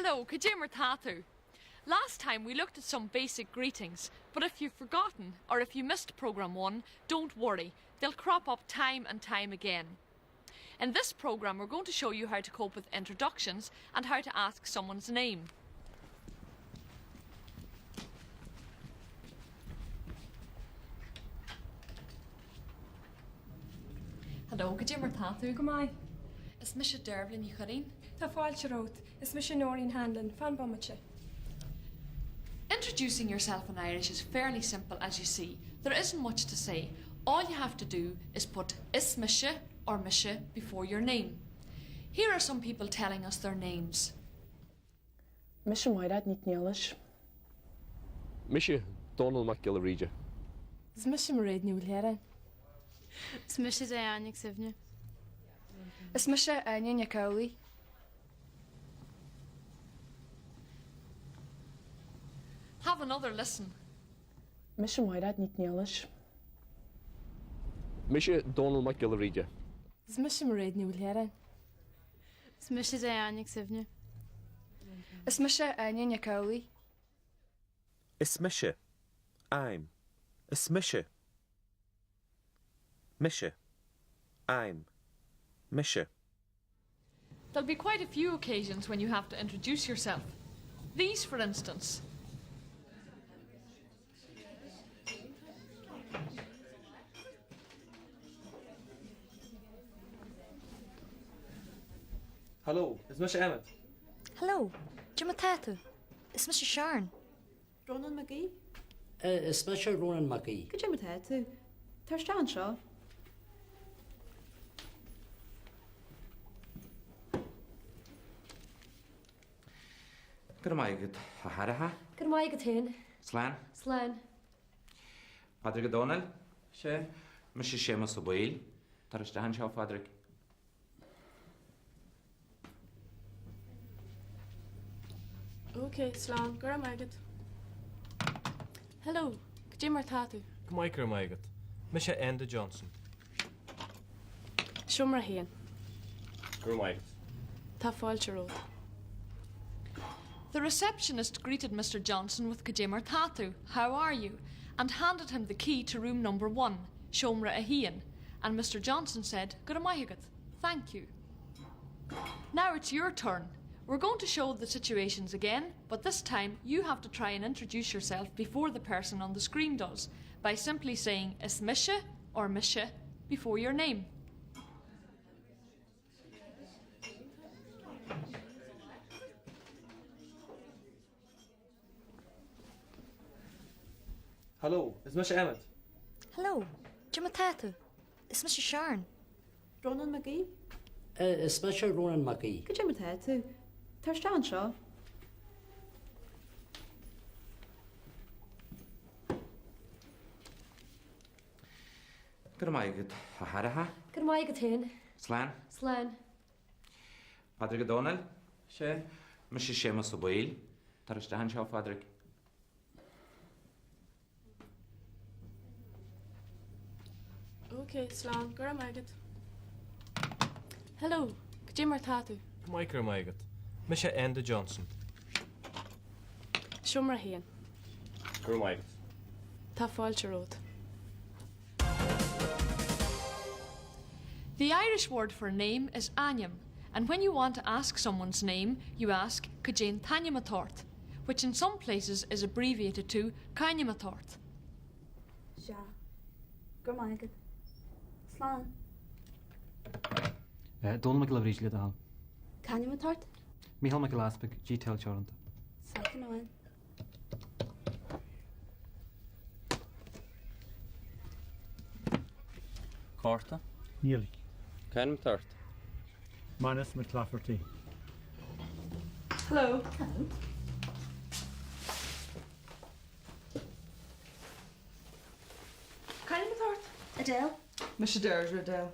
Hello, cad é mar tá tú? Last time we looked at some basic greetings, but if you've forgotten or if you missed programme 1, don't worry, they'll crop up time and time again. In this programme we're going to show you how to cope with introductions and how to ask someone's name. Hello, cad é mar tá tú? Go maith. Is mise Dearbhla Ní Chuirrín. Tá fáilte romhat. Is mise Noreen Hanlon. Fan bomaite. Introducing yourself in Irish is fairly simple as you see. There isn't much to say. All you have to do is put is mise or mise before your name. Here are some people telling us their names. Mise Mairéad Nic Niallais. Mise Dónall Mac Giolla Bhríde. Is mise Mairéad Ní Mhaoilhearáin. Is mise Diane Nic Suibhne. Is mise Áine Nic Amhlaoibh. Have another listen. Mise Mairéad Nic Niallais. Mise Dónall Mac Giolla Bhríde. Is mise Mairéad Ní Mhaoilhearáin. Is mise Diane Nic Suibhne. Is mise Áine Nic Amhlaoibh. Is mise. I'm. Is mise. Mise. I'm. Mise. There'll be quite a few occasions when you have to introduce yourself. These, for instance. Hello, is mise Emmet. Hello, cad é mar tá tú? Is mise Sharon. Rónán Mac Aoidh? Is mise Rónán Mac Aoidh. Cad é mar tá tú? Tar isteach anseo. Go raibh maith agat, a Sharaha. Go raibh maith agat féin. Slán. Slán. Pádraig Ó Domhnaill? Sea. Mise Séamus Ó Baoill. Tar isteach anseo, a Phádraig. Ok, slán, go raibh maith agat. Hello, cad é mar tá tú? Go maith, go raibh maith agat. Mise Enda Johnson. Seomra 1. Go raibh maith agat. Tá fáilte romhat. The receptionist greeted Mr Johnson with Cad é mar tá tú, how are you? and handed him the key to room number 1, Seomra a hAon, and Mr Johnson said, Go raibh maith agat, thank you. Now it's your turn. We're going to show the situations again, but this time you have to try and introduce yourself before the person on the screen does, by simply saying Is mise or mise before your name. Hello, is mise Emmet. Hello, cad é mar tá tú? Is mise Sharon. Rónán Mac Aoidh? Is mise Rónán Mac Aoidh. Cad é mar tá tú? Tar isteach anseo. Go raibh maith agat, a Sharaha. Go raibh maith agat féin. Slán. Slán. Pádraig Ó Domhnaill? Sea. Mise Séamus Ó Baoill. Tar isteach anseo, a Phádraig. Ok, slán, go raibh maith agat. Hello, cad é mar tá tú? Go maith, go raibh maith agat. Mise Enda Johnson. Seomra 1. Go raibh maith agat. Tá fáilte romhat. The Irish word for name is ainm, and when you want to ask someone's name, you ask Cad é an t-ainm atá ort, which in some places is abbreviated to C'ainm atá ort. Sea. Go raibh maith agat. Slán. Dónall Mac Giolla Bhríde le do thoil. C'ainm atá ort? Mícheál Mac Giolla Easpaig, GTel Teoranta. Soicind amháin. Cárta? Níl. C'ainm atá ort? Manus McClafferty. Hello. Hello. C'ainm atá ort? Adele. Mise Deirdre Adele.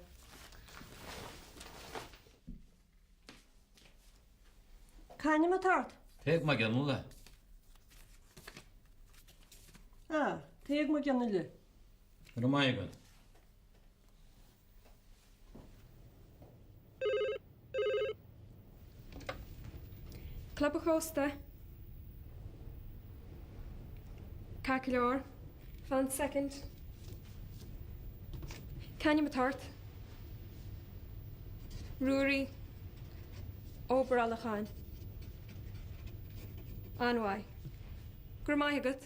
C'ainm atá ort? Tadhg Mac Fhionnghaile. Ah, Tadhg Mac Fhionnghaile. Go raibh maith agat. Club an Chósta. Ceart go leor. Fan soicind. C'ainm atá ort? Ruairí Ó Brollacháin. An-mhaith. Go raibh maith agat.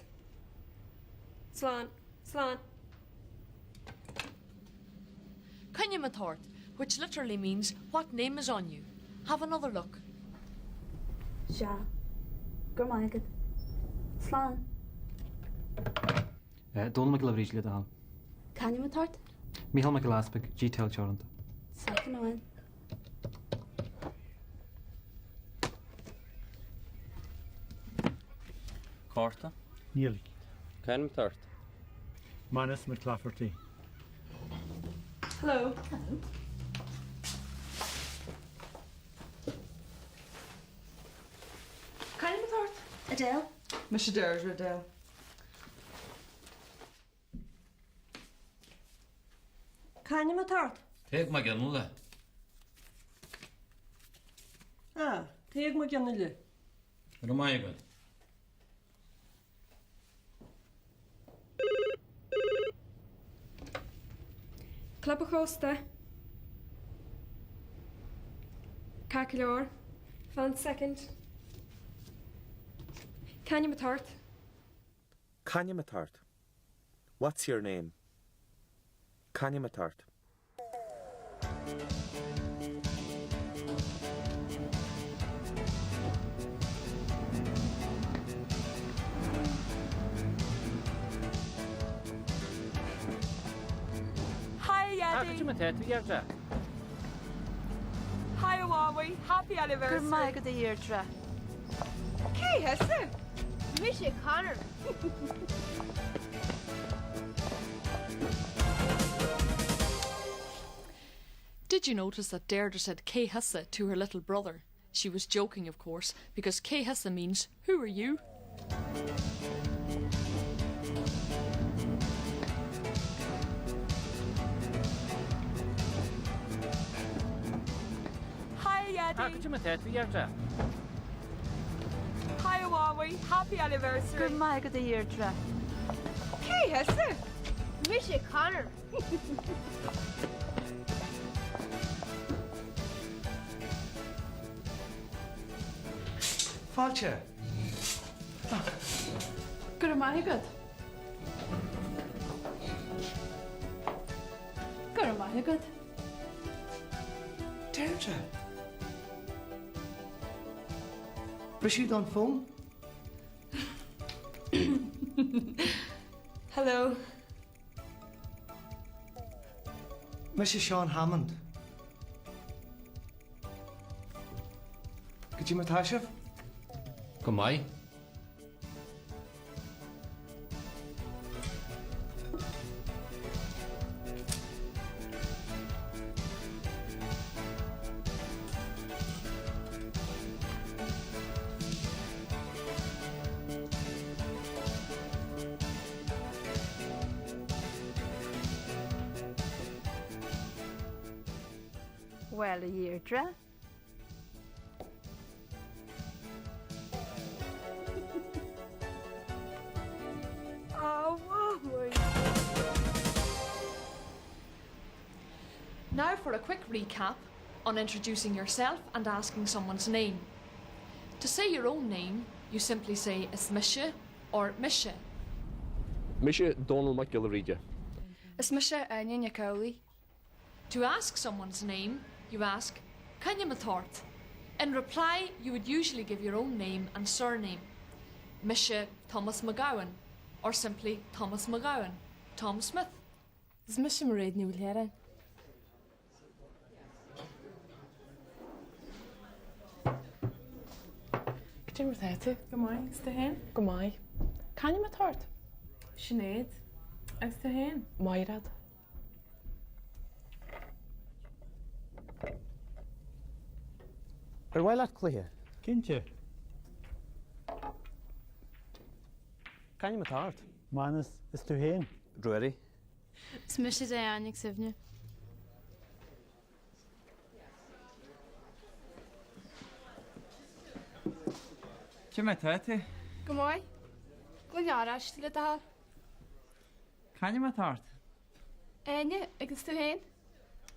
Slán. Slán. C'ainm atá ort, which literally means what name is on you? Have another look. Sea. Go raibh maith agat. Slán. Dónall Mac Giolla Bhríde le do thoil. C'ainm atá ort? Mícheál Mac Giolla Easpaig, GTel Teoranta. Soicind amháin. Cárta? Níl. C'ainm atá ort? Manus McClafferty. Hello. Hello. C'ainm atá ort? Adele. Mise Deirdre Adele. C'ainm atá ort? Tadhg Mac Fhionnghaile. Ah, Tadhg Mac Fhionnghaile. Go raibh maith agat. Club an Chósta. Ceart go leor. Fan soicind. C'ainm atá ort? C'ainm atá ort? What's your name? C'ainm atá ort? Hi Ah, Eddie. cad é mar atá tú, a Dheirdre? Hi a Mhamaí, happy anniversary. Go raibh maith agat a Dheirdre. Cé thusa? Mise Conor. Did you notice that Deirdre said Cé thusa to her little brother? She was joking, of course, because Cé thusa means who are you? Hi Ah, Eddie. cad é mar atá tú, a Dheirdre? Hi a Mhamaí, happy anniversary. Go raibh maith agat a Dheirdre. Cé thusa? Mise Conor. Fáilte! Go raibh maith agat. Go raibh maith agat. Deirdre! Briseadh don fón? Hello. Mise Seán Hammond. Cad é mar atá sibh? Go maith. Bhuel, a Dheirdre. Now for a quick recap on introducing yourself and asking someone's name. To say your own name, you simply say Is mise or Mise. Mise Dónall Mac Giolla Bhríde. Is mise Áine Nic Amhlaoibh. To ask someone's name, you ask C'ainm atá ort? In reply, you would usually give your own name and surname. Mise Thomas McGowan, or simply Thomas McGowan, Tom Smith. Is mise Mairéad Ní Mhaoilchiaráin. Cad é mar atá tú? Go maith, agus tú féin? Go maith. C'ainm atá ort? Sinéad. Agus tú féin? Mairéad. Ar mhaith leat cluiche? Cinnte. C'ainm atá ort? Manus, is tú féin? Ruairí. Is mise Diane Nic Suibhne. Cad é mar atá tú? Go maith. Gloine oráiste le do thoil. C'ainm atá ort? Áine, agus tú féin?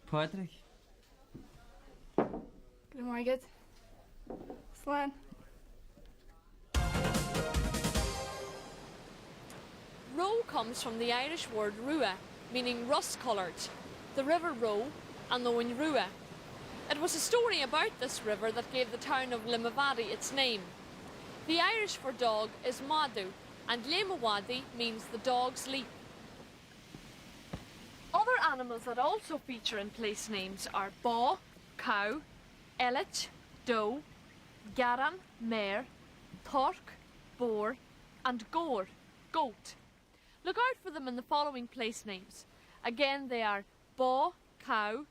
Pádraig. Go raibh maith agat. Slán. Roe comes from the Irish word rua, meaning rust-coloured, the River Roe and the Abhainn Rua. It was a story about this river that gave the town of Limavady its name. The Irish for dog is madadh, and Léim an Mhadaidh means the dog's leap. Other animals that also feature in place names are ba, cow, eilit, doe, gearán, mare, torc, boar, and gór, goat. Look out for them in the following place names. Again, they are ba, cow,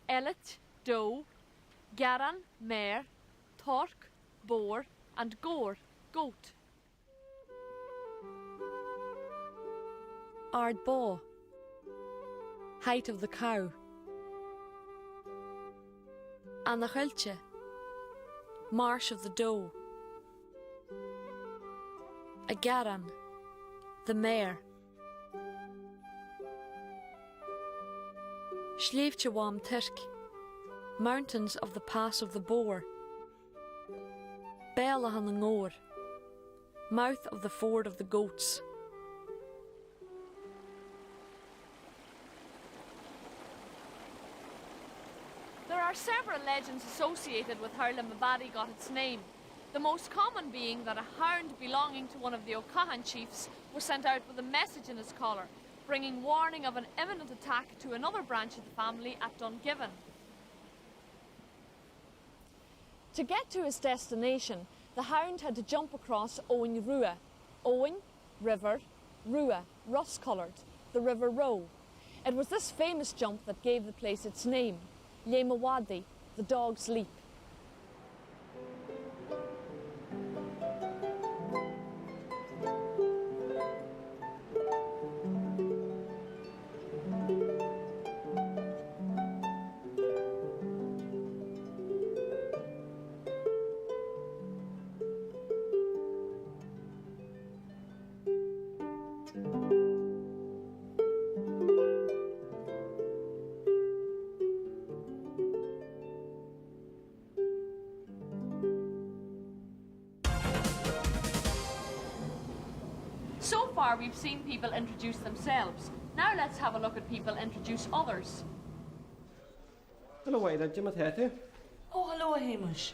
eilit, doe, gearán, mare, torc, boar, and gór, goat. Ard Bó Height of the cow. Eanach Oilte Marsh of the doe. An Gearán The mare. Sléibhte Mhám Tuirc Mountains of the pass of the boar. Béal Átha na nGabhar Mouth of the ford of the goats. There are several legends associated with how Limavady got its name, the most common being that a hound belonging to one of the O'Cahan chiefs was sent out with a message in his collar, bringing warning of an imminent attack to another branch of the family at Dungiven. To get to his destination, the hound had to jump across Abhainn Rua, Abhainn, River, Rua, rust-coloured, the River Roe. It was this famous jump that gave the place its name, Léim an Mhadaidh, the dog's leap. So far we've seen people introduce themselves. Now let's have a look at people introduce others. Hello a Mhairéad, cad é mar atá tú? Ó, hello a Shéamuis.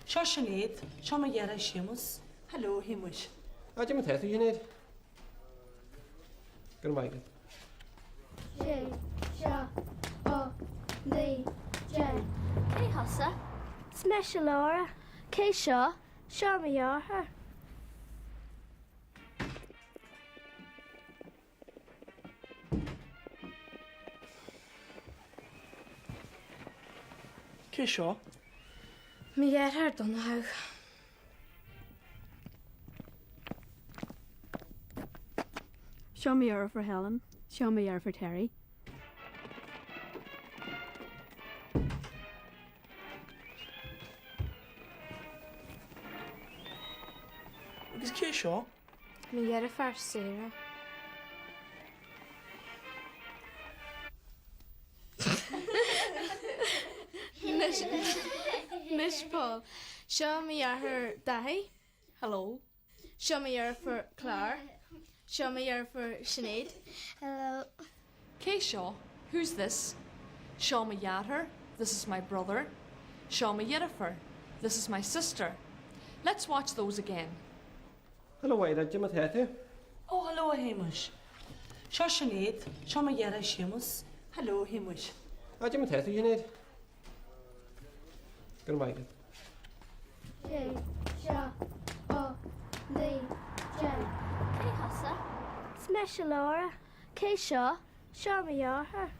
Seo Sinéad, seo mo dheartháir Séamus. Hello a Shéamuis. Ah, cad é mar atá tú, Sinéad? Go raibh maith agat. Sé, seacht, 8, 9, 10. Cé thusa? Is mise Laura. Cé seo? Seo mo dheartháir. Cé seo? Mo dheartháir Donnchadh. Seo mo dheirfiúr Helen. Seo mo dheirfiúr Terry. Agus cé seo? Mo dheirfiúr Sarah. Mise Paul. Seo mo dheartháir Daithí. Hello. Seo mo dheirfiúr Claire. Seo mo dheirfiúr Sinéad. Hello. Cé seo? Who's this? Seo mo dheartháir. This is my brother. Seo mo dheirfiúr. This is my sister. Let's watch those again. Hello a Mhairéad, cad é mar atá tú? Ó, hello a Shéamuis. Seo Sinéad, seo mo dheartháir Séamus. Hello a Shéamuis. Ah, cad é mar atá tú, Sinéad? Go raibh maith agat. Sé, seacht, 8, 9, 10. Cé thusa? Is mise Laura. Cé seo? Seo mo dheartháir.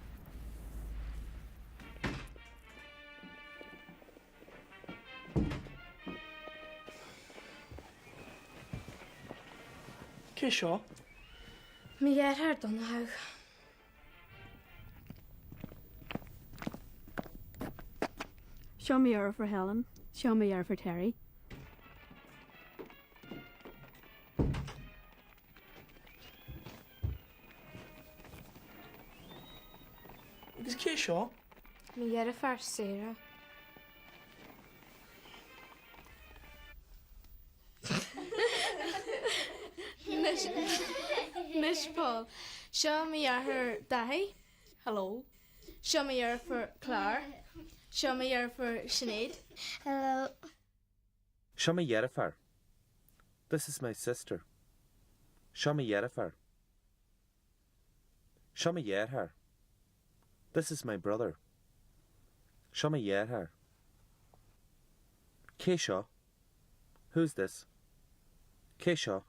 Cé seo? Mo dheartháir Donnchadh. Seo mo dheirfiúr Helen. Seo mo dheirfiúr Terry. seo? Mo dheirfiúr Sarah. Anois Paul. Seo mo dheartháir Daithí. Hello. Seo mo dheirfiúr Clár. Seo mo dheirfiúr Sinéad. Hello. Seo mo dheirfiúr. This is my sister. Seo mo dheirfiúr. Seo mo dheartháir. This is my brother. Seo mo dheartháir. Cé seo? Who's this? Cé seo?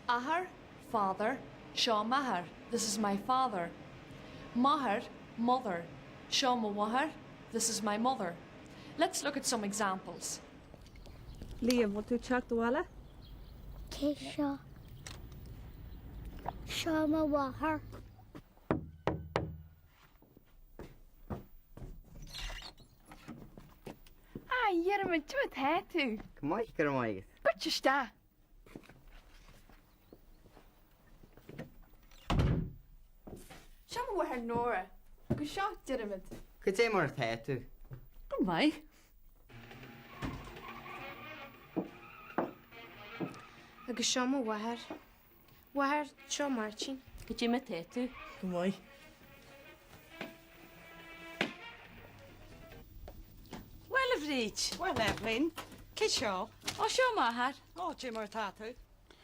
Athair, father, Seo m'athair, this is my father. Máthair, mother, Seo mo mháthair, this is my mother. Let's look at some examples. Liam, bhfuil tú ag teacht abhaile? Cé seo? Seo mo mháthair. A Dhiarmaid, cad é mar atá tú? Go maith, go raibh maith agat. Goitse isteach. Seo mo mháthair Nóra agus seo Diarmaid. Cad é mar atá tú? Go maith. Agus seo mo mháthair. Mháthair, seo Máirtín. Cad é mar atá tú? Go maith. Bhuel, a Bhríd. Bhuel, Eibhlín, cé seo? Ó, seo m'athair. Ó, cad é mar atá tú?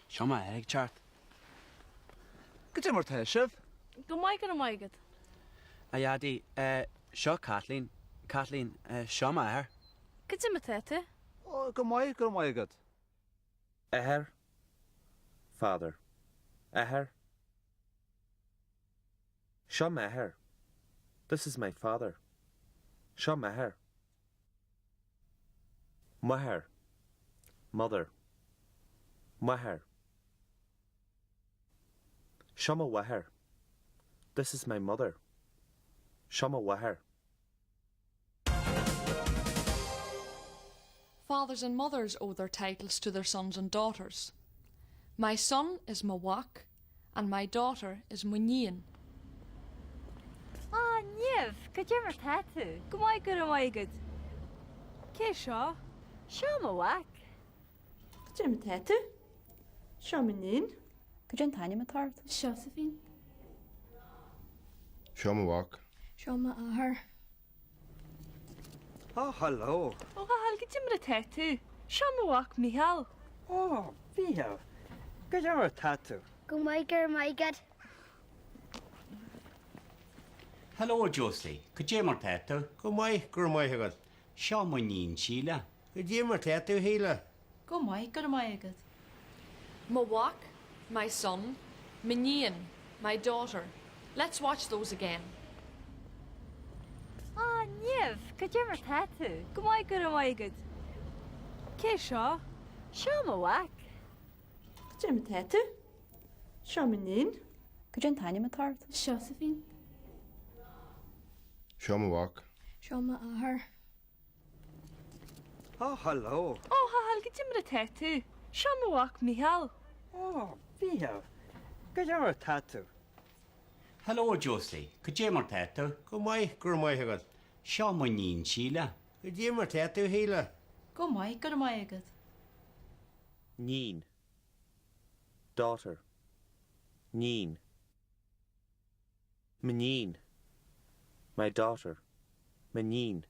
Seo m'athair ag teacht. Cad é mar atá sibh? Go maith, go raibh maith agat. A Dhaidí, seo Caitlín. Caitlín, seo m'athair. Cad é mar atá tú? Ó, go maith, go raibh maith agat. Athair, father. Athair. Seo m'athair. This is my father. Seo m'athair. Máthair, mother. Máthair. Seo mo mháthair. This is my mother. Seo mo mháthair. Fathers and mothers owe their titles to their sons and daughters. My son is mo mhac and my daughter is mo níon. A Niamh, cad é mar atá tú? Go maith, go raibh maith agat. Cé seo? Seo mo mhac. Cad é mar atá tú? Seo m'iníon. Cad é an t-ainm atá ort? Seosaimhín. Seo mo mhac. Seo m'athair. Oh, hello. Ó, a Chathail, cad é mar atá tú? Seo mo mhac Mícheál. Ó, Mícheál, cad é mar atá tú? Go maith, go raibh maith agat. Hello, Josie. Cad é mar atá tú? Go maith, go raibh maith agat. Seo mo níon Síle. Cad é mar atá tú, Shíle? Go maith, go raibh maith agat. Mo mhac, my son, m'iníon, my daughter. Let's watch those again. A Niamh, cad é mar atá tú? Go maith, go raibh maith agat. Cé seo? Seo mo mhac. Cad é mar atá tú? Seo m'iníon. Cad é an t-ainm atá ort? Seosaimhín. Seo mo mhac. Seo m'athair. Oh, hello. Ó, a Chathail, cad é mar atá tú? Seo mo mhac Mícheál. Ó, Mícheál, cad é mar atá tú? Hello, Josie. Cad é mar atá tú? Go maith, go raibh maith agat. Seo mo níon Síle. Cad é mar atá tú, Shíle? Go maith, go raibh maith agat. Níon. Daughter. Níon. M'iníon. My daughter. M'iníon.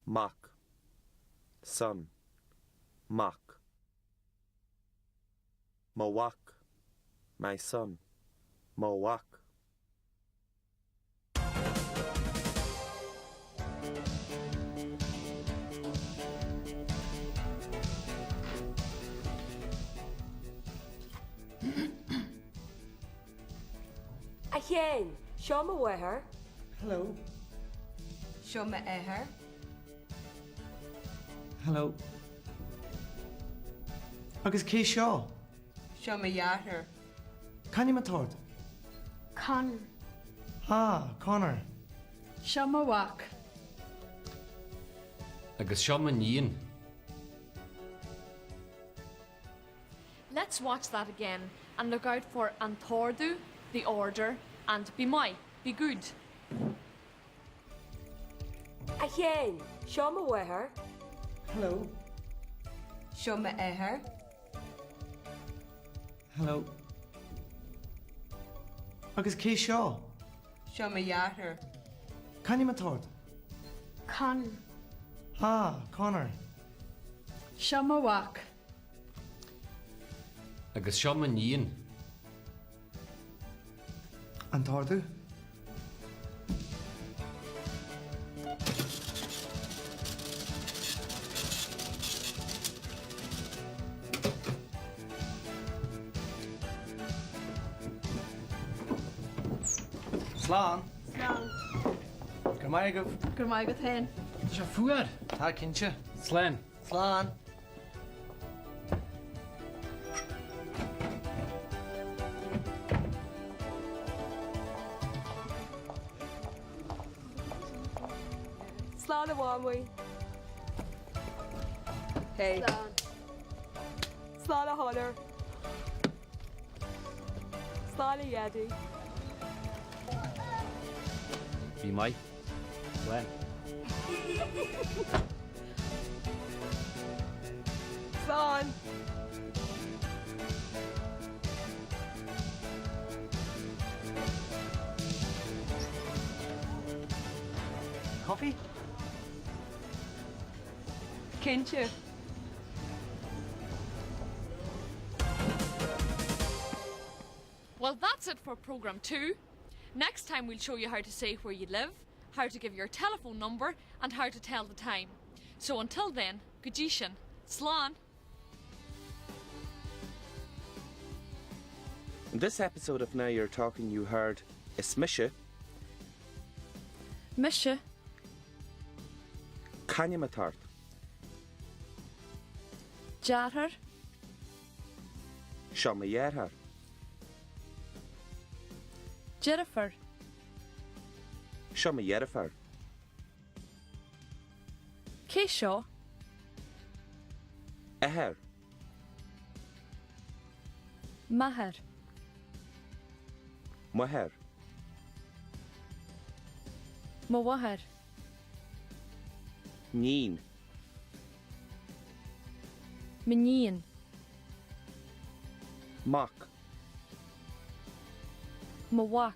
Mac. Son. Mac. Mo mhac. My son. Mo mhac. A Sheáin, seo mo mháthair. Hello. Seo m'athair. Hello. Agus cé seo? Seo mo dheartháir. C'ainm atá ort? Conor. Ah, Conor. Seo mo mhac. Agus seo m'iníon. Let's watch that again. And look out for an t-ordú, the order, and bí maith, be good. A Sheáin, seo mo mháthair. Hello. Seo m'athair. Hello. Agus cé seo? Seo mo dheartháir. C'ainm atá ort? Conor. Ah, Conor. Seo mo mhac. Agus seo m'iníon. An t-ordú? Slán. Slán. Go raibh maith agaibh. Go raibh maith agat féin. Tá sé fuar. Tá cinnte. Slán. Slán. Slán a Mhamaí. Hey. Slán. Slán a Chonor. Slán a Dhaidí. Bí maith. Slán. Slán. Coffee? Cinnte. Well that's it for programme 2. Next time we'll show you how to say where you live, how to give your telephone number and how to tell the time. So until then, go dtí sin, Slán! In this episode of Now You're Talking you heard Is mise, Mise. C'ainm atá ort? Deartháir. Seo mo dheartháir. Deirfiúr. Seo mo dheirfiúr. Cé seo? Athair. Máthair. Máthair. Mo mháthair. Níon. M'iníon. Mac. Mo mhac.